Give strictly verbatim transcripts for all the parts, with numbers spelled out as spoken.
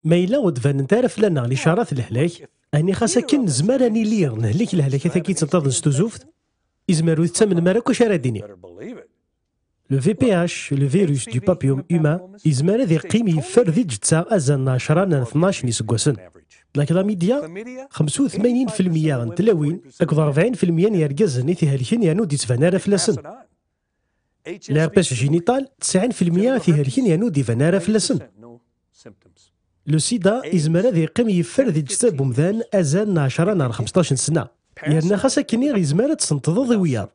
Ma yella ur d-banent ara fell-aneɣ licarat n lehlak, ɛni xas akken nezmer ad nili nehlek lehlakat-agi yettenṭaḍen s tuzuft? Izmer ur tettamnem ara akk acu ara d-iniɣ. Le V P H, le virus du papillome humain, izmer ad iqqim yeffer di lǧetta azal n ɛecra neɣ tnac n yiseggasen. La chlamydia, xemsa u tmanyin filmeyya n tlawin akked rebɛin filmeyya n yergazen i t-ihelken yernu ur d-ittban ara fell-asen. L'herpès génital, tesɛin filmeyya i t-ihelken yernu ur d-iban ara fell-asen. Le sida izmer ad iqqim yeffer di lǧetta n wemdan azal n ɛecra neɣ xemseṭṭac n sna. Yerna xas akken yezmer ad tsenṭḍeḍ i wiyaḍ.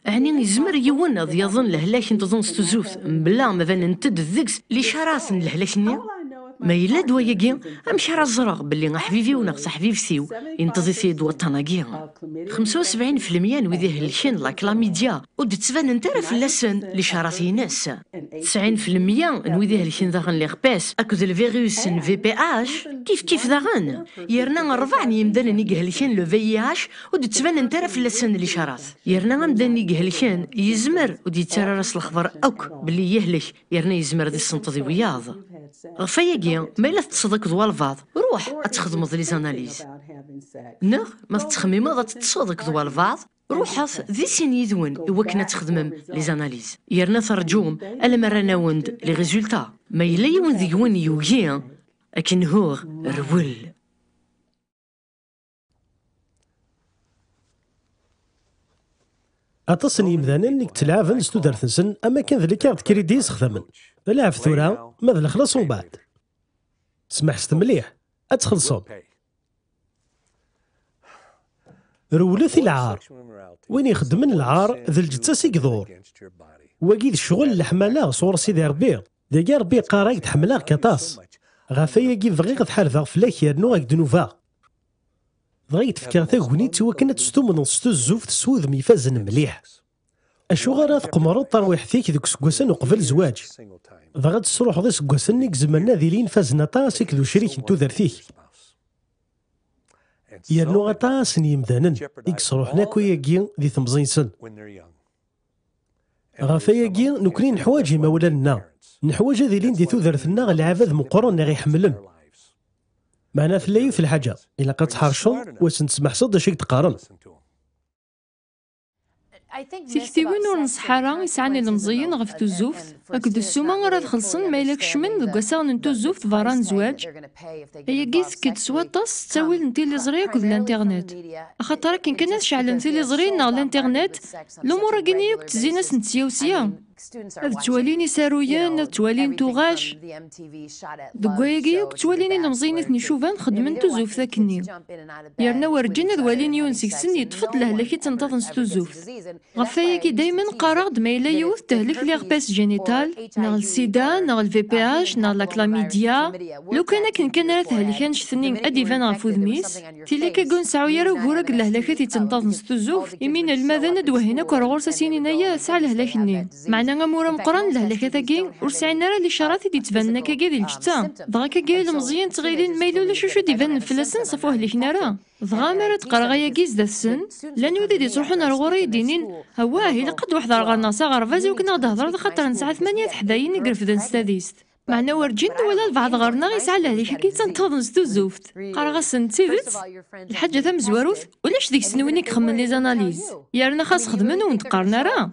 Ɛni yezmer yiwen ad yaḍen lehlak n teḍen s tuzuft mebla ma banent-d deg-s licarat n lehlak-nni? Ma yella-d wayagi, amek ara ẓreɣ belli aḥbib-iw neɣ taḥbibt-iw yenṭeḍ-it-id waṭṭan-agi? Xemsa u sebɛin filmeyya n wid ihelken la chlamydia ur d-ttbanent ara fell-asen licarat-ines. Tesɛin filmeyya n wid ihelken daɣen l'herpès akked lvirus n V P H kifkif daɣen. Yerna ṛṛbeɛ n yimdanen i ihelken le V I H ur d-ttbanent ara fell-asen licarat. Yerna amdan i ihelken yezmer ur d-yettarra ara s lexbar akk belli yehlek, yerna yezmer ad issenṭeḍ i wiyaḍ. Ɣef wayagi, ma yella teṭṭseḍ akked walbaɛḍ, ruḥ ad txedmeḍ les analyses. Neɣ ma tettxemmimeḍ ad teṭṭseḍ akked walbaɛḍ, ruḥet di sin yid-wen i wakken ad txedmem les analyses. Yerna terǧum alamma rran-awen-d les résultats. Ma yella yiwen deg-wen yugi, akken huɣ, rwel. Aṭas n yimdanen i yettlaɛben s tudert-nsen am akken d les cartes de crédit i ssexdamen. Lɛeb tura, ma d lexlaṣ umbeɛd. Smeḥset mliḥ, ad txellṣem. Rewlet i lɛar. Win ixeddmen lɛar, d lǧetta-s i iḍur. Wagi d ccɣel n leḥmala sɣur Sidi Ṛebbi. Dagi Ṛebbi yeqqar-ak-d ḥemmleɣ-k aṭas. Ɣef wayagi bɣiɣ ad ḥarbeɣ fell-ak yernu ad k-d-nubaɣ. Dɣa ad k-d-fkeɣ tagnit i wakken ad testumneḍ s tuzzuft s wudem ifazen mliḥ. Acuɣer ara tqemmreḍ tarwiḥt-ik deg useggasen uqbel zzwaǧ? Dɣa ad tesruḥeḍ iseggasen i izemren ad ilin fazen aṭas akked ucrik n tudert-ik. Yernu aṭas n yimdanen i yesruḥen akk ayagi di temẓi-nsen. Ɣef wayagi, nekkni neḥwaǧ imawlan-nneɣ. Neḥwaǧ ad ilin di tudert-nneɣ lɛibad meqqren i ɣ-iḥemmlen. Meɛna tella yiwet lḥaǧa, ilaq ad tḥerceḍ u ad sen-tesmeḥseḍ d acu i k-d-qqaren. Tiktiwin ur nṣeḥḥa ara i sɛan ilemẓiyen ɣef tuzzuft akked ssuma ara ad xellṣen ma yella kecmen deg wassaɣen n tuzzuft berra n zzwaǧ. Ayagi tekk-d s waṭas s ttawil n tiliẓri akked l'internet. Axaṭer akken kan ad ceɛlen tiliẓri neɣ l'internet, lumuṛ-agi-nni akk ttezzin-asent sya u sya. Ad ttwalin isaruyen, ad ttwalin tuɣac. Deg wayagi akk ttwalin ilemẓiyen i ten-icuban xeddmen tuzzuft akkenni. Yerna werǧin ad walin yiwen seg-sen yeṭṭef-d lehlak i ttenṭaḍen s tuzzuft. Ɣef wayagi daymen qqareɣ-d ma yella yiwet tehlek l'herpès génital, neɣ lsida, neɣ lVPH, neɣ la chlamydia, lukan akken kan ara tehlek annect-nni ad d-iban ɣef wudem-is, tili kan ur nseɛɛu ara ugur akked lehlakat yettenṭaḍen s tuzzuft, imi inelmaden ad d-wehhin akk ar ɣur-s ad s-inin aya tesɛa lehlak-nni. Meɛna amur ameqqran n lehlakat-agi ur sɛin ara licarat i d-yettbanen akkagi di lǧetta. Dɣa akkagi ilemẓiyen ttɣilin ma yella ulac acu d-ibanen fell-asen ṣafi ur hliken ara. Dɣa mi ara d-qqareɣ ayagi zdat-sen, llan wid i d-yettruḥun ar ɣur-i i d-inin, awah, ilaq ad d-waḥdeɣ ɣer-neɣ s aɣerbaz i wakken ad ɣ-d-thedreḍ axaṭer nesɛa tmanya teḥdayin i irefden s tadist. Meɛna werǧin nwala lbeɛḍ ɣer-neɣ yesɛa lehlak-agi yettenṭaḍen s tuzzuft. Qqareɣ-asen d tidet, lḥaǧa tamezwarut, ulac deg-sen win i ixemmen les analyses. Yerna xas xedmen ur wen-d-qqaren ara.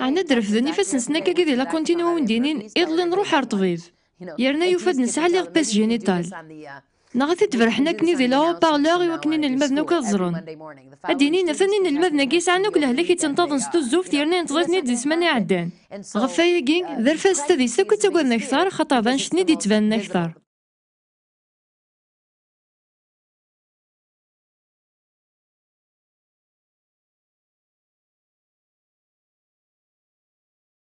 Ɛni ad refden ifassen-nsen akkagi di la cantine u a wen-d-inin iḍelli nruḥ ar ṭṭbib. Yerna yufa-d nesɛa l'herpès génital. Neɣ ad t-id-berrḥen akkenni di la haut-parleur i wakken inelmaden akk ad ẓren. Ad d-inin atan inelmaden-agi sɛan akk lehlak yettenṭaḍen s tuzzuft yerna yenṭeḍ-iten-id di ssmana iɛeddan. Ɣef wayagi, d arfad s tadist akk i ttagaden akter, axaṭer d annect-nni i d-yettbanen akter.